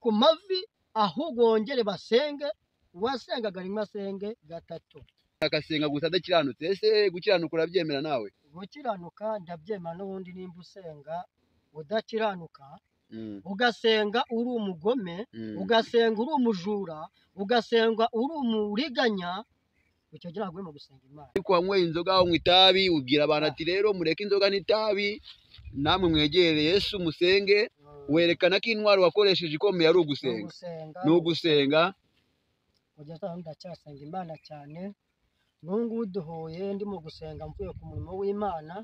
ku mavi, ahubwo bongere basenge. Uwasengaga rimwe asenge gatatu. Agasenga gusa adakiranutse. Ese gukiranuka urabyemera nawe? Gukiranuka ndabyemera, n'ubundi nimba usenga udakiranuka, ugasenga uri umugome, ugasenga uri umujura, ugasenga uri umuriganya, icyo gihe ntabwo urimo gusenga Imana. Ariko wanyweye inzoga, unywa itabi, ubwira abantu ati rero mureke inzoga n'itabi, namwe mwegere Yesu musenge, werekana ko intwaro wakoresheje ikomeye ari ugusenga. Ni ugusenga. Kugeza aho ndacyasenga Imana cyane. N'ubu duhuye ndimo gusenga mvuye ku murimo w'Imana,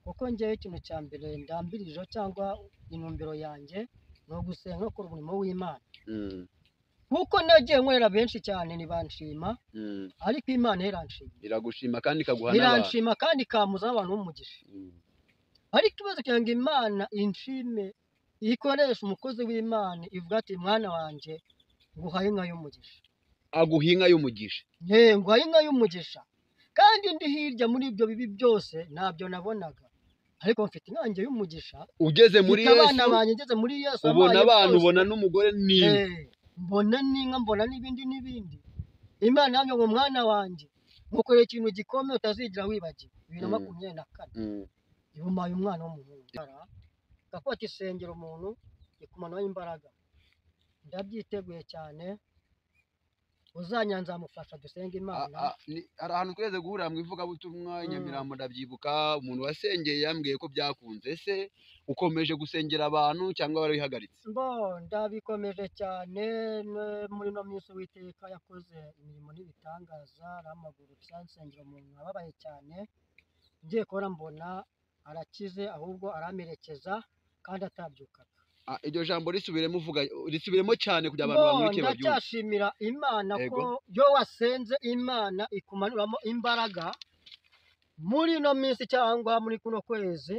kuko njyewe ikintu cya mbere ndambirije cyangwa intumbero yanjye ni ugusenga gukora umurimo w'Imana. Kuko nagiye nkorera benshi cyane ntibanshima, ariko Imana iranshima. Iragushima kandi ikaguha n'abantu. Iranshima kandi ikampuza n'abantu b'umugisha. Ariko ikibazo cyanjye, Imana inshime ikoresha umukozi w'Imana ivuga ati mwana wanjye nguhaye inka y'umugisha. Aguha inka y'umugisha. Nguhaye inka y'umugisha. Kandi ndi hirya muri ibyo bibi byose ntabyo nabonaga, ariko mfite inka y'umugisha. Ugeze muri Yesu, abana banjye ngeze muri Yesu, ubona abantu, ubona n'umugore n'inka, mbona n'inka, mbona n'ibindi n'ibindi. Imana yanjye ngo mwana wanjye ngukoreye ikintu gikomeye utazigira wibagiwe. 2024 ibumaye umwana w'umuhungu. Gafata isengero umuntu ikumanaho imbaraga. Ndabyiteguye cyane, uzanyanza amufasha dusenge Imana. Hari ahantu tweze guhurira mu ivugabutumwa i Nyamirambo, ndabyibuka, umuntu wasengeye yambwiye ko byakunze. Ese ukomeje gusengera abantu cyangwa warabihagaritse? Mbo ndabikomeje cyane. Muri ino minsi Uwiteka yakoze imirimo n'ibitangaza, aramagurutsa nsengera umuntu ababaye cyane, ngiye kubona mbona arakize, ahubwo aramperekeza kandi atabyukaga. Iryo jambo risubiremo, uvuga risubiremo cyane kugira abantu bamurike babyumve. Ndacyashimira Imana ko yo wasenze Imana ikumanuramo imbaraga. Muri ino minsi cyangwa muri kuno kwezi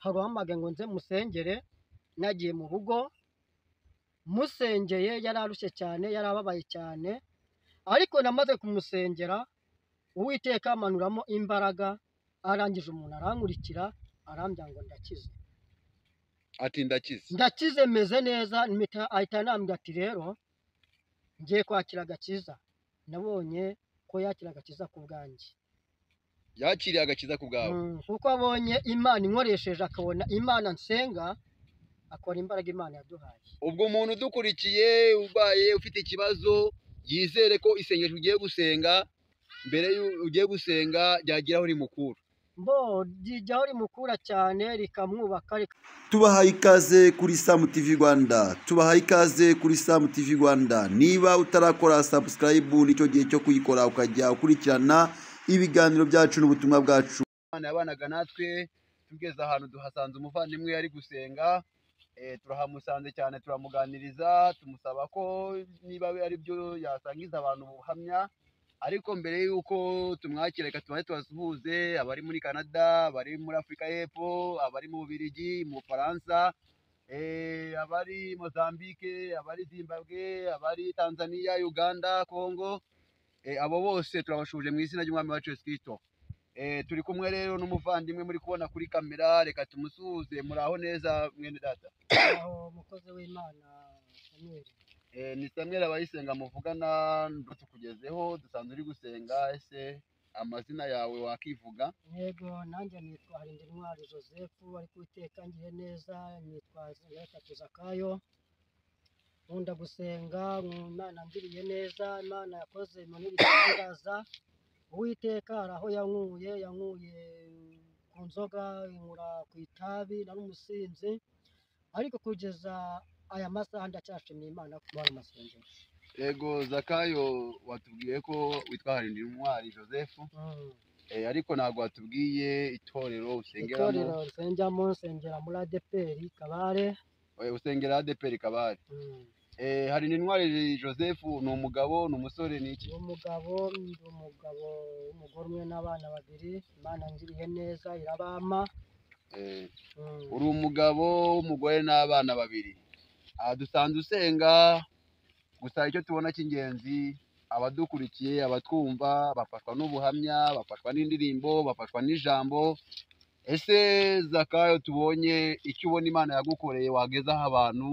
hari uwampamagaye ngo nze musengere, nagiye mu rugo musengeye, yari arushye cyane, yari ababaye cyane, ariko namaze kumusengera Uwiteka amanuramo imbaraga, arangije umuntu arankurikira arambwira ngo ndakize. Ati ndakize. Ndakize meze neza. Ahita anambwira ati rero ngiye kwakira agakiza. Nabonye ko yakira agakiza ku bwanjye. Yakiriye agakiza ku bwawe. Kuko abonye Imana inkoresheje, akabona Imana nsenga, akora imbaraga Imana yaduhaye. Ubwo umuntu udukurikiye urwaye ufite ikibazo yizere ko isengesho ugiye gusenga, mbere ugiye gusenga ryagira aho rimukura. Mbo rijyaho rimukura cyane, rikamwubaka. Tubahaye ikaze kuri Sam TV Rwanda, tubahaye ikaze kuri Sam TV Rwanda. Niba utarakora subscribe nicyo gihe cyo kuyikora, ukajya ukurikirana ibiganiro byacu n'ubutumwa bwacu. Imana yabanaga natwe, tugeze ahantu duhasanze umuvandimwe ari gusenga, turahamusanze cyane, turamuganiriza, tumusaba ko niba ari byo yasangiza abantu ubuhamya. Ariko mbere y'uko tumwakira reka tubanze tubasuhuze abari muri Canada, abari muri Afurika y'Epfo, abari mu Bubiligi, mu Bufaransa, abari Mozambique, abari Zimbabwe, abari Tanzania, Uganda, Congo, abo bose turabashuje mu izina ry'Umwami wacu Yesu Kristo. Turi kumwe rero n'umuvandimwe muri kubona kuri kamera, reka tumusuhuze. Muraho neza mwene data? Aho umukozi w'Imana Samuel. Ni Samuel Abayisenga muvugana, tukugezeho dusanzwe uri gusenga. Ese amazina yawe wakivuga? Yego, nanjye nitwa Harindintwari Joseph, ariko Uwiteka ngiriye neza nitwa Gatatu Zakayo. Nkunda gusenga, Imana ngiriye neza, Imana yakoze ibintu n'ibitangaza. Uwiteka hari aho yankuye, yankuye ku nzoga, inkura ku itabi, nari umusinzi, ariko kugeza aya masaha ndacyashimiye Imana kuba mu masengesho. Yego Zakayo, watubwiye ko witwa Harindintwari Joseph, ariko ntabwo watubwiye itorero usengeramo. Itorero nsengeramo, nsengera muri ADEPR Kabare. Usengera ADEPR Kabare. Harindintwari Joseph ni umugabo, ni umusore, ni iki? Ni umugabo, ndi umugabo w'umugore umwe n'abana babiri. Imana ngiriye neza irabama. Uri umugabo w'umugore n'abana babiri. Dusanzwe usenga, gusa icyo tubona cy'ingenzi abadukurikiye, abatwumva bafashwa n'ubuhamya, bafashwa n'indirimbo, bafashwa n'ijambo. Ese Zakayo, tubonye icyo ubona Imana yagukoreye wagezaho abantu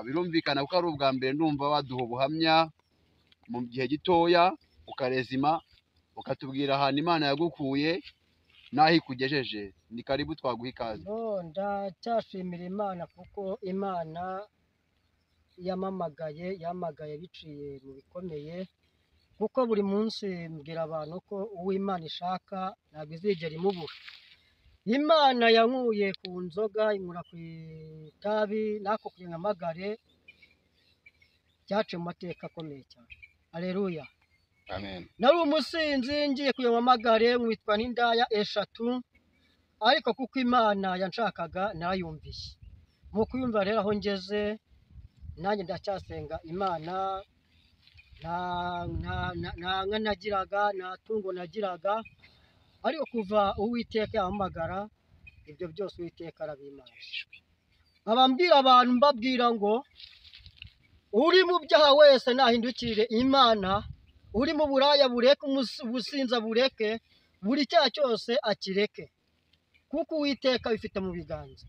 Birumvikana ko ari ubwa mbere ndumva baduha ubuhamya mu gihe gitoya, ukarezima ukatubwira ahantu Imana yagukuye n'aho ikugejeje. Ni karibu, twaguha ikaze. Ndacyashimira Imana kuko Imana yamamagaye, yamagaye biciye mu bikomeye, kuko buri munsi mbwira abantu ko uwo Imana ishaka ntabwo izigera imubura. Imana yankuye ku nzoga, inkura ku itabi, n'ako kunyamagare byaciye mu mateka akomeye cyane. Aleluya. Amen. Nari umusinzi ngiye kuyamamagare nkitwa n'indaya 3, ariko kuko Imana yanshakaga narayumviye. Mu kuyumva rero aho ngeze nanjye ndacyasenga Imana. Nta nka nagiraga, nta tungo nagiraga, ariko kuva Uwiteka yahamagara ibyo byose Uwiteka arabimana. Nkaba mbwira abantu, mbabwira ngo uri mu byaha wese nahindukirire Imana, uri mu buraya bureke, ubusinza bureke, buri cyaha cyose akireke, kuko Uwiteka abifite mu biganza.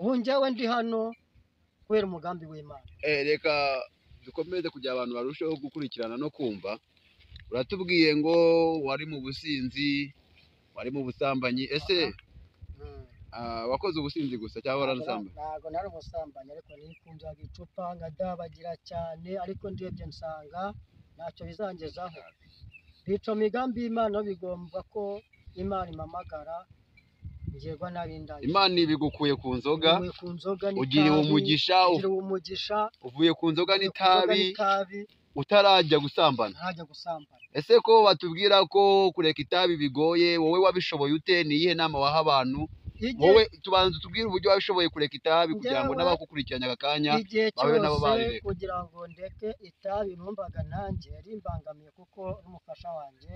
Ubu njyewe ndi hano kubera umugambi w'Imana. Reka dukomeze kugira abantu barusheho gukurikirana no kumva. Uratubwiye ngo wari mu businzi, wari mu busambanyi. Ese wakoze ubusinzi gusa cyangwa waranasambanye? Ntabwo nari umusambanyi, ariko nikunzaga icupa nkadabagira cyane, ariko ndebye nsanga ntacyo bizangezaho. Bica mu migambi y'Imana, bigomba ko Imana impamagara ngerwa n'ab'indaya. Imana ibigukuye ku nzoga, ku nzoga, ugiriwe umugisha, ugiriwe umugisha, uvuye ku nzoga n'itabi, utarajya gusambana. Ntarajya gusambana. Ese ko batubwira ko kureka itabi bigoye, wowe wabishoboye ute? Ni iyihe nama waha abantu? Wowe tubanza utubwire uburyo wabishoboye kureka itabi, kugira ngo n'abagukurikiranye aka kanya igihe babe nabo cyose barireka. Kugira ngo ndeke itabi numvaga nanjye rimbangamiye, kuko n'umufasha wanjye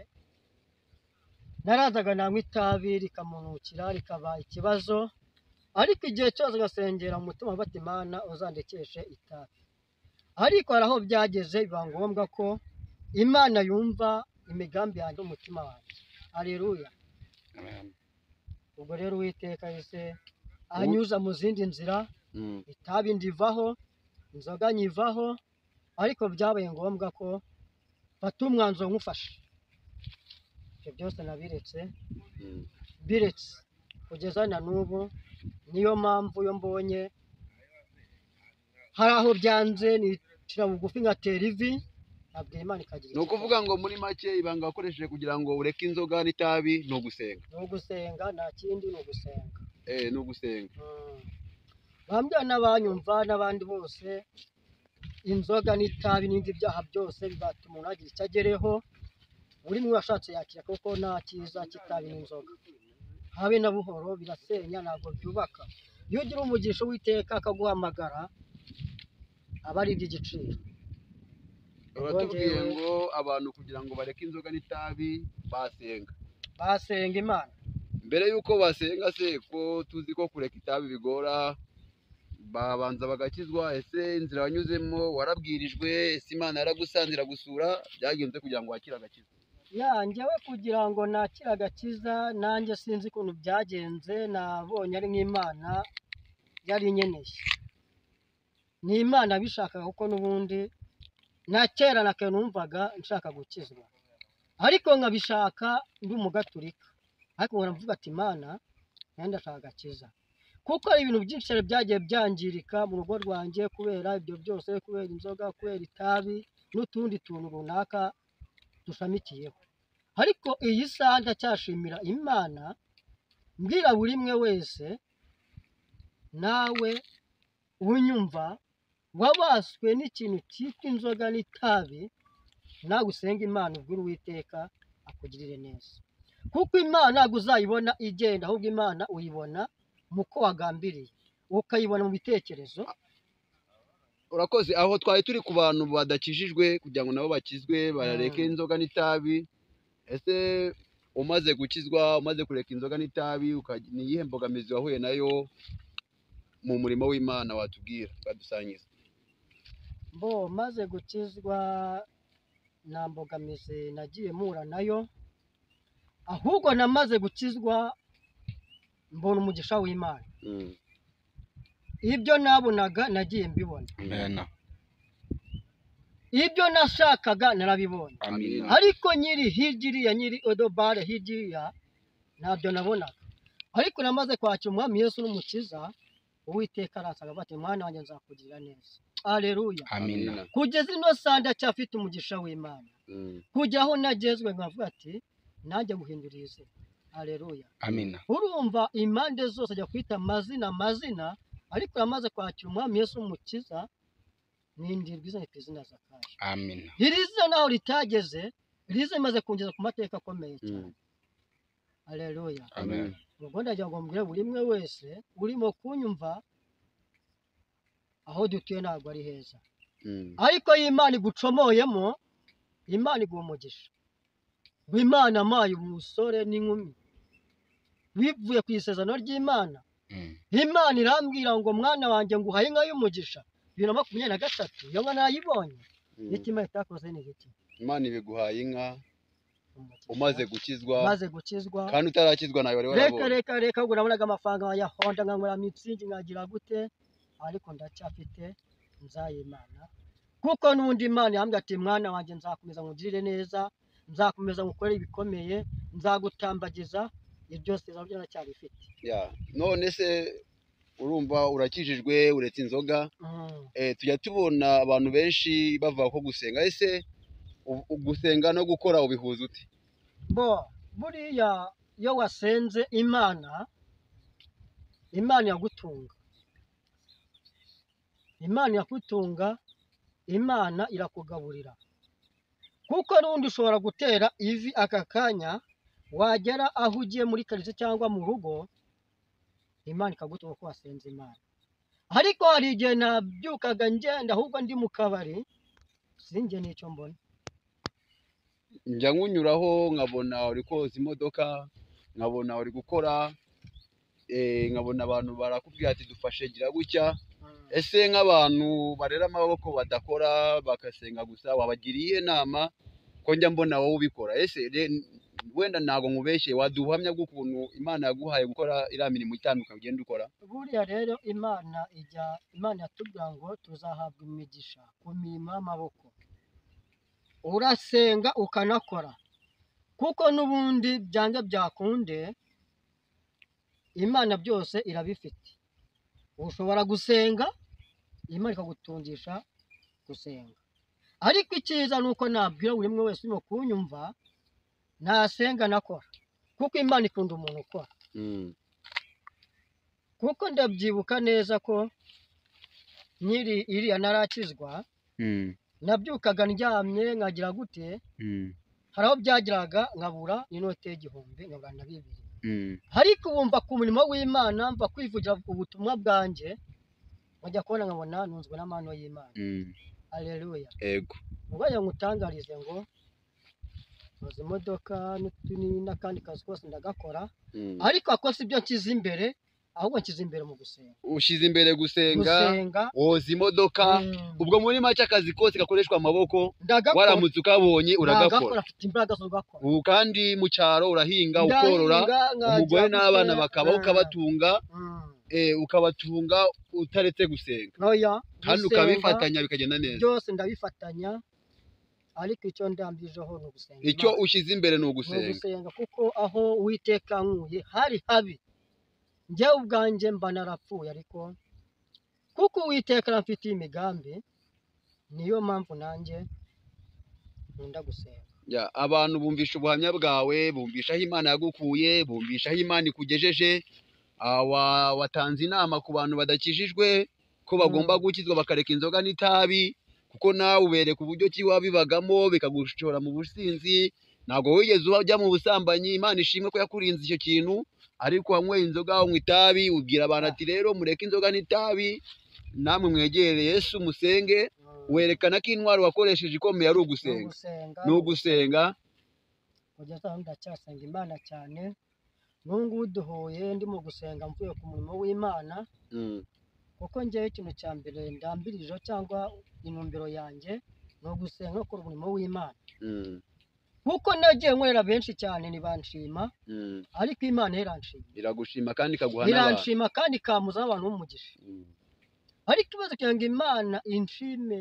narazaga nanywa itabi rikamunukira rikaba ikibazo, ariko igihe cyose ngasengera mu mutima bati Imana uzandekeshe itabi. Ariko hari aho byageze biba ngombwa ko Imana yumva imigambi yanjye umutima wanjye. Aleluya. Ubwo rero Uwiteka yahise anyuza mu zindi nzira, itabi ndivaho, inzoga nyivaho, ariko byabaye ngombwa ko mfata umwanzuro nkufashe. Ibyo byose nabiretse, biretse kugeza na n'ubu. Niyo mpamvu iyo mbonye hari aho byanze nicira bugufi ngatera ivi, nabwira Imana ikagira Ni ukuvuga ngo muri make ibanga wakoresheje kugira ngo ureke inzoga n'itabi ni ugusenga. Ni ugusenga, nta kindi, ni ugusenga. Ni ugusenga. Bambwira n'abanyumva n'abandi bose, inzoga n'itabi n'ibindi byaha byose bibatuma umuntu agira icyo agereho. Buri umwe ashatse yakira, kuko nta cyiza cy'itabi n'inzoga habe na buhoro, birasenya ntabwo byubaka. Iyo ugira umugisha Uwiteka akaguhamagara aba ari iby'igiciro. Uratubwiye ngo abantu kugira ngo bareke inzoga n'itabi basenga. Basenga Imana. Mbere y'uko basenga se, ko tuzi ko kureka itabi bigora, babanza bagakizwa. Ese inzira wanyuzemo warabwirijwe? Ese Imana yaragusanze iragusura? Byagenze kugira ngo wakire agakiza? Njyewe kugira ngo nakire agakiza nanjye sinzi ukuntu byagenze, nabonye ari nk'Imana yari inkeneye. Ni Imana bishakaga, kuko n'ubundi na kera na kare numvaga nshaka gukizwa, ariko nkabishaka ndi umugaturika, ariko mvuga ati Imana nanjye ndashaka agakiza, kuko ibintu byinshi cyane byagiye byangirika mu rugo rwanjye kubera ibyo byose, kubera inzoga, kubera itabi n'utundi tuntu runaka dushamikiyeho. Ariko iyi saha ndacyashimira Imana, mbwira buri umwe wese nawe unyumva wabaswe n'ikintu cyitwa inzoga n'itabi, nawe usenga Imana ubwire Uwiteka akugirire neza, kuko Imana ntabwo uzayibona igenda, ahubwo Imana uyibona mu ko wagambiriye, ukayibona mu bitekerezo. Urakoze. Aho twari turi ku bantu badakijijwe kugira ngo nabo bakizwe bareke inzoga n'itabi. Ese umaze gukizwa, umaze kureka inzoga n'itabi, ni iyihe mbogamizi wahuye nayo mu murimo w'Imana watubwira ukadusangiza? Mbo maze gukizwa nta mbogamizi nagiye mpura nayo, ahubwo namaze gukizwa mbona umugisha w'Imana. Ibyo nabonaga nagiye mbibona. Amen. Ibyo nashakaga narabibonye. Amina. Ariko nyiri hirya, nyiri odobare hirya, ntabyo nabonaga. Ariko namaze kwakira Umwami Yesu n'Umukiza, Uwiteka arasaga bati mwana wanjye nzakugirira neza. Haleluya. Amina. Kugeza ino saa ndacyafite umugisha w'Imana. Kujya aho nagezwe nkavuga ati nanjye guhindura izina. Haleluya. Amina. Urumva impande zose ajya kwita amazina amazina, ariko yamaze kwakira Umwami Yesu n'Umukiza, nindirwa izina ku izina Zakayo. Amina. Iri zina naho ritageze, iri zina rimaze kungeza ku mateka akomeye cyane. Haleluya. Amen. Ubwo ndagira ngo mbwire buri umwe wese urimo kunyumva, aho dutuye ntabwo ari heza. Ariko iyo Imana igucomoyemo, Imana iguha umugisha. Imana amaye umusore n'inkumi bivuye ku isezerano ry'Imana. Imana irambwira ngo mwana wanjye nguhaye inka y'umugisha 2023, iyo nka nayibonye. Icyo Imana itakoze ni iki? Imana ibiguhaye inka umaze gukizwa, maze gukizwa, kandi utarakizwa nawe wari warabonye. Reka reka ubwo nabonaga amafaranga nkayahonda, nkanywera mitsingi, nkagira gute, ariko ndacyafite nzayimana, kuko n'undi Imana yambwiye ati mwana wanjye nzakomeza nkugirire neza, nzakomeza ngukorere ibikomeye, nzagutambagiza, ibyo byose byo ndacyabifite. None se urumva urakijijwe, uretse inzoga, tujya tubona abantu benshi bavuga ko gusenga, ese gusenga no gukora ubihuza ute? Bo buriya iyo wasenze Imana, Imana iragutunga. Imana iragutunga, Imana irakugaburira. Kuko n'undi ushobora gutera ivi aka kanya, wagera aho ugiye muri karitsiye cyangwa mu rugo, Imana ikagutunga kuko wasenze Imana. Ariko hari igihe nabyukaga ngenda ahubwo ndi mu kabari, sinjye n'icyo mbona. Njya nkunyuraho nkabona uri koza imodoka, nkabona uri gukora, nkabona abantu barakubwira ati dufashe gira gutya. Ese nk'abantu barera amaboko badakora bagasenga gusa, wabagiriye inama ko njya mbona wowe ubikora? Ese wenda ntago nkubeshye, waduha ubuhamya bw'ukuntu Imana yaguhaye gukora iriya mirimo itandukanye ugenda ukora? Buriya rero Imana ijya, Imana yatubwira ngo tuzahabwa imigisha ku mirimo y'amaboko. Urasenga ukanakora, kuko n'ubundi byange byakunde Imana byose irabifite. Ushobora gusenga Imana ikagutungisha gusenga. Ariko icyiza ni uko nabwira buri umwe wese urimo kunyumva, nasenga nakora, kuko Imana ikunda umuntu ukora. Kuko ndabyibuka neza ko nyiri iriya narakizwa, nabyukaga ndyamye nkagira gute, hari aho byageraga nkabura n'inote y'igihumbi, nkabura na bibiri. Ariko wumva ku murimo w'Imana, mva kwivugira ubutumwa bwanjye, nkajya kubona nkabona nunzwe n'amano y'Imana. Haleluya. Ego. Ubwo ngutangarize ngo noza imodoka n'akandi kazi kose ndagakora, ariko ako si byo nshyize imbere, ahubwo nshyize imbere mu gusenga. Ushyize imbere gusenga, woza imodoka, ubwo muri make akazi kose gakoreshwa amaboko, waramutse ukabonye uragakora. Afite imbaraga zo gukora. Ubu kandi mu cyaro urahinga, ukorora, umugore n'abana bakaba ukabatunga, ukabatunga utaretse gusenga. Kandi ukabifatanya bikagenda neza. Byose ndabifatanya, ariko icyo ndambijeho ni ugusenga. Icyo ushyize imbere ni ugusenga. Kuko aho Uwiteka ankuye hari habi, njyewe ubwanjye mba narapfuye, ariko kuko Uwiteka aramfitiye imigambi, niyo mpamvu nanjye nkunda gusenga. Abantu bumvisha ubuhamya bwawe, bumvisha aho Imana yagukuye, bumvisha aho Imana ikugejeje. Watanze inama ku bantu badakijijwe ko bagomba gukizwa bakareka inzoga n'itabi, kuko nawe ubereka uburyo ki wabibagamo bikagushora mu businzi, ntabwo wigeze ujya mu busambanyi. Imana ishimwe ko yakurinze icyo kintu, ariko wanyweye inzoga, unywa itabi, ubwira abantu ati rero mureke inzoga n'itabi, namwe mwegere Yesu musenge. Werekana ko intwaro wakoresheje ikomeye ari ugusenga. Ni ugusenga. Kugeza aho ndacyasenga Imana cyane. N'ubu duhuye ndimo gusenga mvuye ku murimo w'Imana, kuko njyewe ikintu cya mbere ndambirije cyangwa intumbero yanjye ni ugusenga gukora umurimo w'Imana. Kuko nagiye nkorera benshi cyane ntibanshima, ariko Imana iranshima. Iragushima kandi ikaguha n'abantu. Iranshima kandi ikamuza abantu b'umugisha. Ariko ikibazo kugira ngo Imana inshime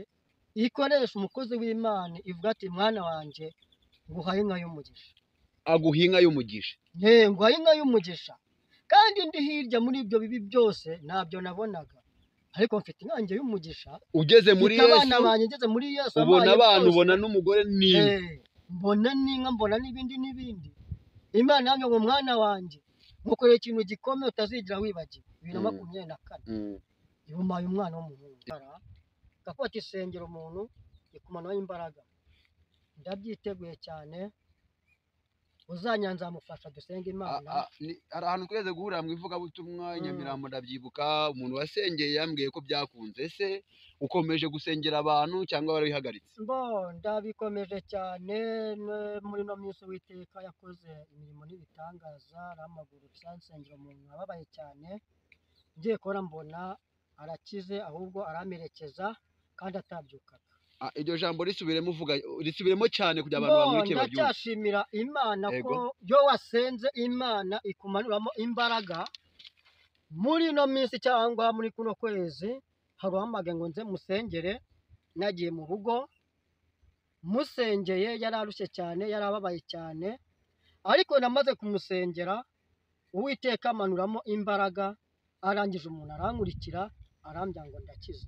ikoresha umukozi w'Imana ivuga ati mwana wanjye nguhaye inka y'umugisha. Aguha inka y'umugisha. Nguhaye inka y'umugisha. Kandi ndi hirya muri ibyo bibi byose ntabyo nabonaga, ariko mfite inka yanjye y'umugisha. Ugeze muri Mfite abana Yesu banjye, ngeze muri Yesu ubona abaye abana, byose. ubona n'umugore n'inka. Mbona n'inka, mbona n'ibindi n'ibindi. Imana yambwiye ngo mwana wanjye ngukoreye ikintu gikomeye utazigera wibagirwa. 2024 ibumaye umwana w'umuhungu. Gafata isengero umuntu ikumanaho imbaraga. Ndabyiteguye cyane, uzanyanza nzamufasha dusenge Imana. Hari ahantu tweze guhurira mu ivugabutumwa i Nyamirambo, ndabyibuka umuntu wasengeye yambwiye ko byakunze. Ese ukomeje gusengera abantu cyangwa warabihagaritse? Mbo ndabikomeje cyane. Muri ino minsi Uwiteka yakoze imirimo n'ibitangaza, arampagurutsa nsengera umuntu ababaye cyane, ngiye kubona mbona arakize, ahubwo aramperekeza kandi atabyukaga. Iryo jambo risubiremo, uvuga risubiremo cyane kugira abantu Mbo bamurikiye babyumve. ndacyashimira Imana ko iyo wasenze Imana ikumanuramo imbaraga. Muri ino minsi cyangwa muri kuno kwezi hari uwampamagaye ngo nze musengere, nagiye mu rugo musengeye, yari arushye cyane, yari ababaye cyane, ariko namaze kumusengera Uwiteka amanuramo imbaraga, arangije umuntu arankurikira arambwira ngo ndakize.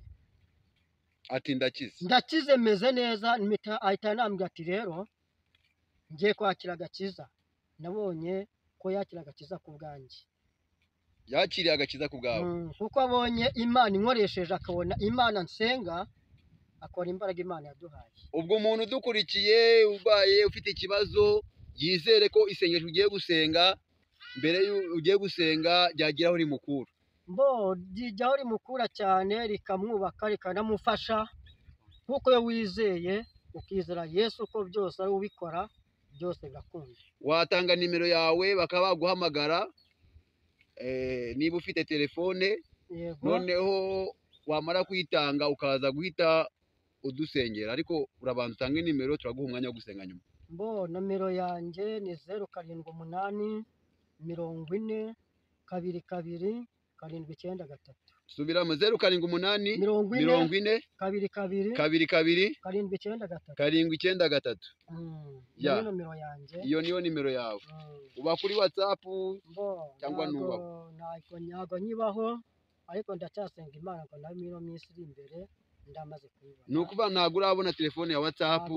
Ati ndakize. Ndakize meze neza, ahita anambwira ati rero ngiye kwakira agakiza. Nabonye ko yakira agakiza ku bwanjye. Yakiriye agakiza ku bwawe. Kuko abonye Imana inkoresheje, akabona Imana nsenga, akora imbaraga Imana yaduhaye. Ubwo umuntu udukurikiye urwaye ufite ikibazo yizere ko isengesho ugiye gusenga mbere ugiye gusenga ryagira aho rimukura. Mbo rijyaho rimukura cyane, rikamwubaka, rikanamufasha, kuko iyo wizeye ukizera Yesu ko byose ari ubikora byose birakunda. Watanga nimero yawe bakaba baguhamagara niba ufite telefone. Yego. Noneho wamara kuyitanga ukaza guhita udusengera, ariko urabanza utange nimero, turaguha umwanya wo gusenga nyuma. Mbo nomero yanjye ni 0 7 8 40 2 2 7 9 3. Subiramo. 0 7 8 40 40 2 2 2 2 7 9 3. 7 9 3. Iyo ni nomero yanjye. Iyo niyo nimero yawe. Uba kuri WhatsApp cyangwa nubaho? Ntabwo nyibaho, ariko ndacyasenga Imana ngo nawe muri ino minsi iri imbere ndamaze kuyibona. Ni ukuvuga ntabwo urabona telefone ya WhatsApp.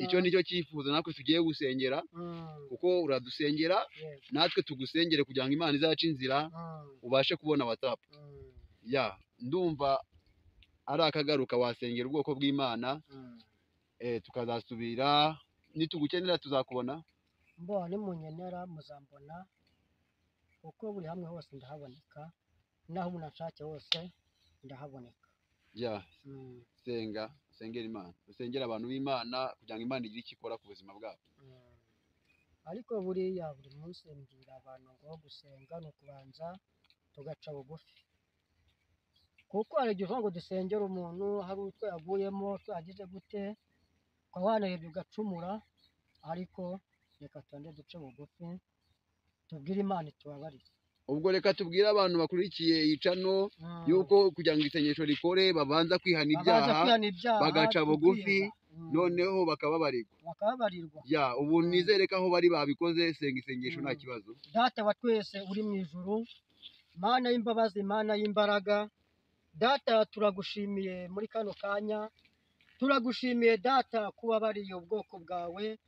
Icyo nicyo cyifuzo natwe tugiye gusengera, kuko uradusengera natwe tugusengere kugira ngo Imana izace inzira ubashe kubona WhatsApp. Ya ndumva ari akagaruka wasengera ubwoko bw'Imana, tukazasubira nitugukenera tuzakubona. Mbo nimunkenera muzambona, kuko buri hamwe hose ndahaboneka, naho umuntu anshake hose ndahaboneka. Ya senga, usengera Imana, usengera abantu b'Imana kugira ngo Imana igire icyo ikora ku buzima bwabo. Ariko buriya buri munsi mbwira abantu ngo gusenga ni ukubanza tugaca bugufi, kuko hari igihe uvuga ngo dusengere umuntu hari utwo yaguyemo twagize gute, ukaba wanarebye ugacumura, ariko reka tubanze duce bugufi tubwire Imana itubabarire. Ubwo reka tubwire abantu bakurikiye iyi cano yuko kugira ngo isengesho rikore babanza kwihana ibyaha, bagaca bugufi, noneho bakababarirwa. Ya ubu nizere ko aho bari babikoze, senga isengesho nta kibazo. Data wa twese uri mu ijuru, Mana y'imbabazi, Mana y'imbaraga, Data turagushimiye muri kano kanya, turagushimiye Data kuba bariye ubwoko bwawe.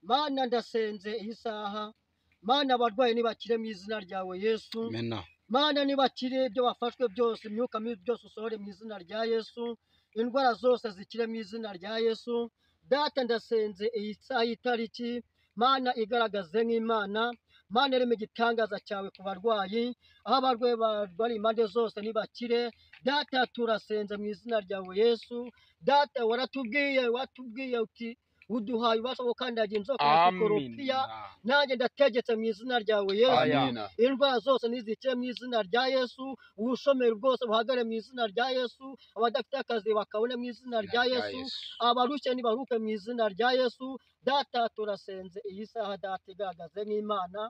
Mana ndasenze iyi saha, Mana abarwayi nibakire mu izina ryawe Yesu. Mana nibakire ibyo bafashwe byose, imyuka mibi byose usohore mu izina rya Yesu, indwara zose zikire mu izina rya Yesu. Data ndasenze iyi saha y'itariki, Mana igaragaze nk'Imana, Mana ireme igitangaza cyawe ku barwayi, aho abarwayi bari impande zose nibakire. Data turasenze mu izina ryawe Yesu. Data waratubwiye, watubwiye uti uduhaye ububasha bwo gukandagira inzoka na sikorupiya, nanjye ndategetse mu izina ryawe Yesu. Indwara zose nizikire mu izina rya Yesu, ubushomeri bwose buhagare mu izina rya Yesu, abadafite akazi bakabone mu izina rya Yesu, abarushye nibaruke mu izina rya Yesu. Data turasenze iyi saha, Data igaragaze nk'Imana,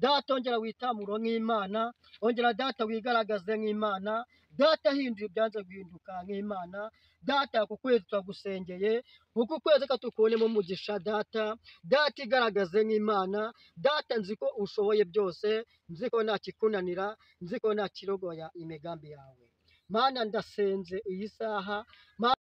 Data ongera witamuro nk'Imana, ongera Data wigaragaze nk'Imana, Data hindura ibyanze guhinduka nk'Imana. Data ku kwezi turagusengeye, uku kwezi katukubonemo umugisha Data. Data igaragaze nk'Imana, Data nzi ko ushoboye byose, nzi ko nta kikunanira, nzi ko nta kirogoya imigambi yawe. Mana ndasenze iyi saha.